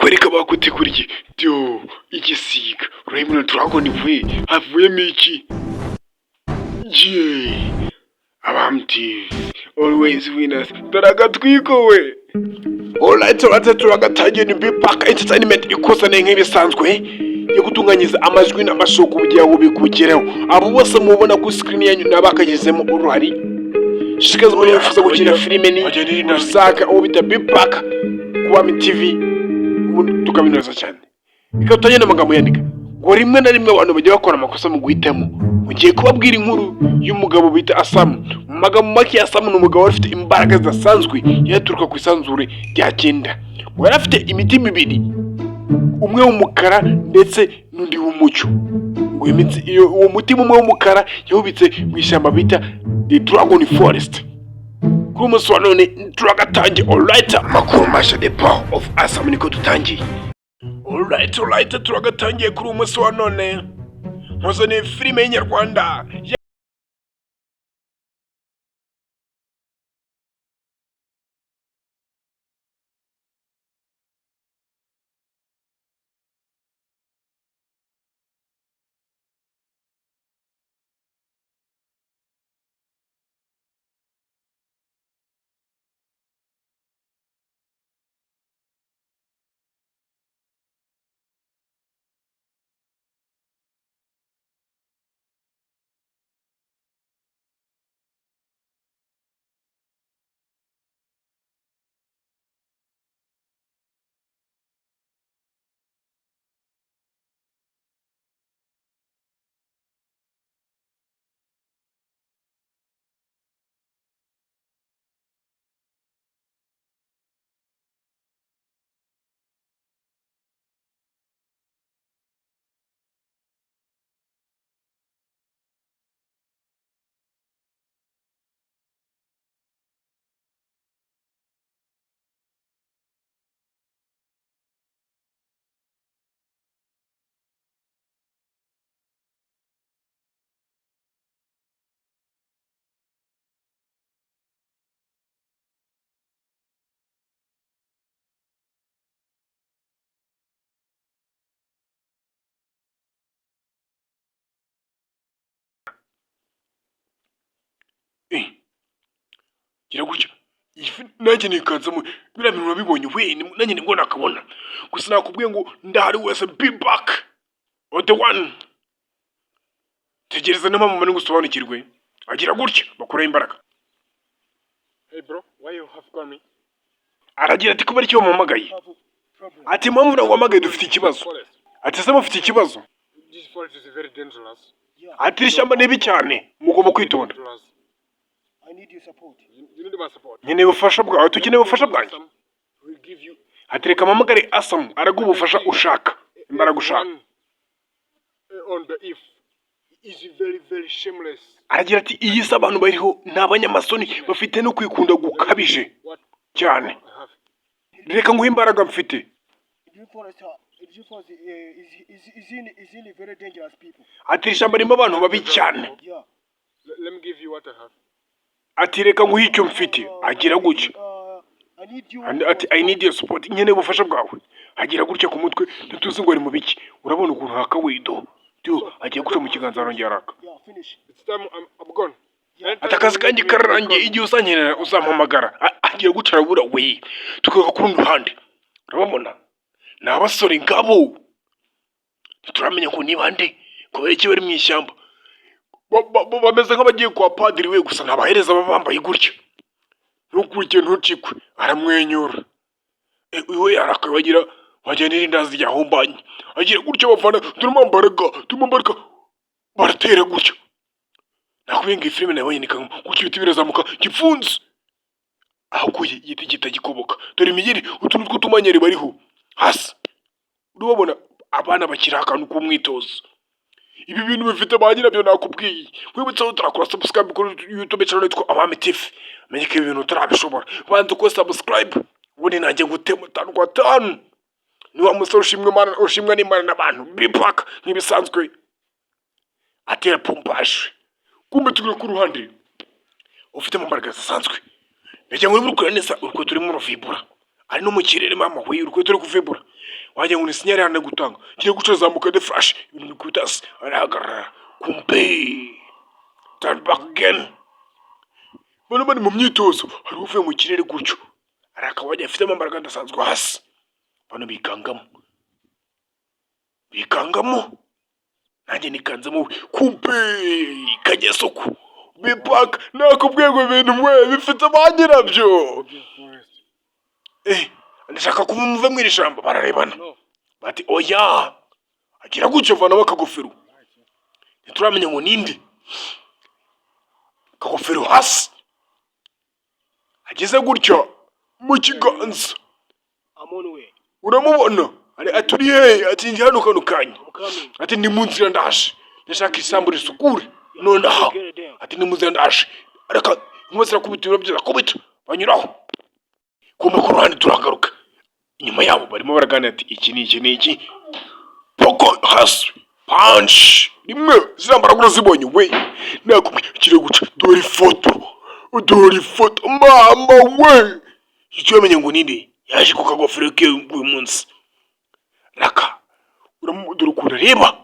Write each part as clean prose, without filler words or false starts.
Barakwereka bakuteguriye do igisiga urabona dragon we havuyemo iki? Yeah, Abami TV always winners. Dore agatwiko we. Alright, turagatangiye. Ni Bipark Entertainment ikuzaniye nk'ibisanzwe yo gutunganyiza amajwi n'amashusho kugira ngo bikugereho. Abo bose mubona kuri screen yanyu ni abakagizemo uruhare. Shishikaza umuntu wifuza gukina filime ni Rusaka, uwo bita Bipark ku Bami TV, ubundi tukabinoza cyane. Reka tutagenda amagambo yandika ngo rimwe na rimwe abantu bajya bakora amakosa mu guhitamo. Mugiye kubabwira inkuru y'umugabo bita Asamu. Mu magambo make, Asamu ni umugabo wari ufite imbaraga zidasanzwe, yaturuka ku isanzure rya cyenda. Ngo yari afite imitima ibiri, umwe w'umukara ndetse n'undi w'umucyo. Ngo uwo mutima umwe w'umukara yawubitse mu ishyamba bita The Dragon Forest. Kuri uyu munsi wa none turagatangiye. Alright, amakuru mashya, The Power of Asamu, niko dutangiye. Alright, turagatangiye. Kuri uyu munsi wa none nkuzaniye filime y'inyarwanda. Gira gutya iyi fi nanjye nikanzemo biriya bintu urabibonye we, nanjye nibwo nakabona. Gusa nakubwiye ngo ndahari wese, be back on the one. Tegereza n'impamvu mbone ngo usobanukirwe. Agira gutya bakuraho imbaraga. Hey bro, why you have called me? Aragira ati: "Kuba icyo wamuhamagaye?" Have problem. Ati: "Impamvu naguhamagaye, dufite ikibazo." Forest. Ati: "Ese mufite ikibazo?" This forest is very dangerous. Ati: "Iri shyamba ni ribi cyane, mugomba kwitonda." Dangerous. I need your support. You need my support. Nkeneye ubufasha bwawe, tukeneye ubufasha bwanjye. Some will give you Ati: "Reka mpamagare Asamu, araguha ubufasha ushaka, imbaraga ushaka." one, on the if is very very shameless. Aragira ati: "Iyi si abantu bariho ni abanyamasoni, bafite no kwikunda gukabije What cyane. I have. Reka nguhe imbaraga mfite." The forest, the forest is in very dangerous people. Ati: "Iri shyamba ririmo abantu babi cyane." Yeah. Let me give you what I have. Ati: "Reka nguhe icyo mfite." Agira gutya. I need you. Ati: "I need your support, nkeneye ubufasha bwawe." Agira gutya ku mutwe, ntituzi ngo ari mu biki. Urabona ukuntu haka wido do, agiye guca mu kiganza, arongera araka. Yeah, finish. It's time I'm gone. Ati: "Akazi kanjye kararangiye, igihe uzankenera uzampamagara." Agiye guca arabura we. Tukaga ku rundi ruhande, urababona ni abasore ngabo, ntituramenya ngo ni bande, kubera iki bari mu ishyamba. Bameze nk'abagiye kwa padiri we, gusa ntabahereza baba bambaye gutya. Ntukurikiye, ntucikwe. Aramwenyura. Uyu we yarakaye, wagira wagira n'irindazi ryahumbanye. Agira gutya bafana, turimo mbaraga, turimo mbaraga, baratera gutya. Nakubwiye ngo iyi filime nabonye ni kamwe gutya, ibiti birazamuka gipfunsi ahaguye igiti kitagikoboka. Dore imigeri, utuntu tw'utumanyeri bariho hasi, urababona abana bakiri akantu k'umwitozo. Ibi bintu bifite ba nyirabyo. Nakubwiye, nkwibutsa ko turakora subscribe kuri YouTube channel yitwa Abami TV. Menye ko ibi bintu utarabishobora, banza ukore subscribe, ubundi nanjye ngutema atanu kwa tanu. Ni wa musore ushimwa Imana, ushimwa n'Imana n'abantu, Bipak nk'ibisanzwe atera pompage. Kumbe turi ku ruhande ufite mu mbaraga zisanzwe, ndagira ngo niba uri kureba neza urukweto urimo uruvibura. Ari no mu kirere mama we, urukweto ruri kuvibura, wagira ngo ni signal hano gutanga. Kigiye guca, zamuka the flash, ibintu bikubita hasi, arahagarara. Kumbe turn back again. Bano bari mu myitozo, hari uvuye mu kirere gutyo, hari akaba afitemo imbaraga adasanzwe hasi. Bano bikangamo, bikangamo, nanjye nikanzemo. Kumbe kagesuku bipaka, nakubwiye ngo ibintu mwe bifite ba nyirabyo. Ndashaka kuva, muve mu iri shyamba. Bararebana bati oya. Agira gutyo avanamo akagofero, ntituramenya ngo ninde. Akagofero hasi, ageze gutya mu kiganza. I'm on way. Uramubona ari aturi he? Ati ndi hano kano kanya. I'm coming. Ati ndi mu nzira, ndaje, ndashaka isambu risukure nonaha. Get it down. Ati ndi mu nzira, ndaje. Areka inkuba zirakubita, ibirabyo zirakubita, banyuraho. Kumbe ku ruhande turagaruka inyuma yabo, barimo baraganira ati iki ni iki ni iki. Poko hasi, punch rimwe, ziriya zibonye we. Nakubwiye kiri guca. Dore ifoto, dore ifoto mama we. Icyo yamenye ngo ninde yaje ku kagofero ke uyu munsi. Raka dore ukuntu areba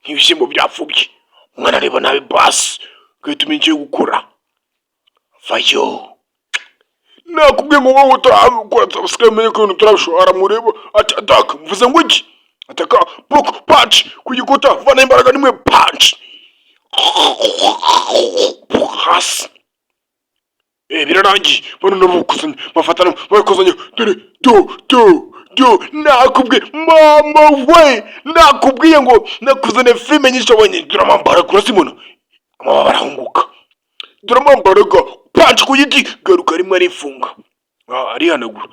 nk'ibishyimbo byapfubye. Umwana areba nabi basi, ugahita umenya icyo gukora. Vayo, nakubwiye ngo wowe utarakora subscribe, menye ko ibintu turabishobora. Aramureba ati ataka, mvuze ngo iki? Ataka poko, punch ku gikuta, vana imbaraga nimwe, punch hasi. Birarangiye. Bano nabo bakozanya, bafatana, bakozanya. Dore do do do, nakubwiye mama we, nakubwiye ngo nakuzaniye filime nyinshi wabonye. Dore amambaraga, urazibona, amababa arahunguka. Dore amambaraga, punch ku giti, garuka rimwe, arifunga. Arihanagura.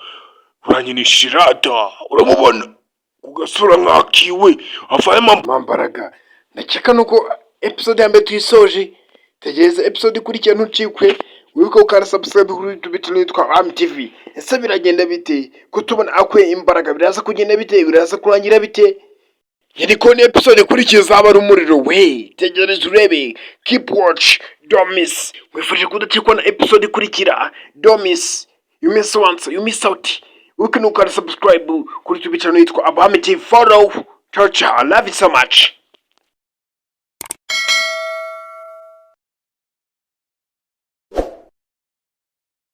Uranyinisha irata, uramubona ku gasura nkakiwe avayemo amambaraga. Ndakeka nuko episode ya mbere tuyisoje. Tegereza episode ikurikira, ntucikwe. Wibuke gukanda subscribe kuri YouTube channel yitwa Am TV. Ese biragenda bite ko tubona akwe imbaraga? Biraza kugenda bite? Biraza kurangira bite? Nyiri ni episode ikurikiye izaba ari umuriro we. Tegereza urebe, keep watch, don't miss. Wifurije kudacikwa na episode ikurikira. Don't miss, you miss once, you miss out. Wibuke no gukanda subscribe kuri YouTube channel yitwa Abami TV. Follow. Ciao ciao, I love you so much.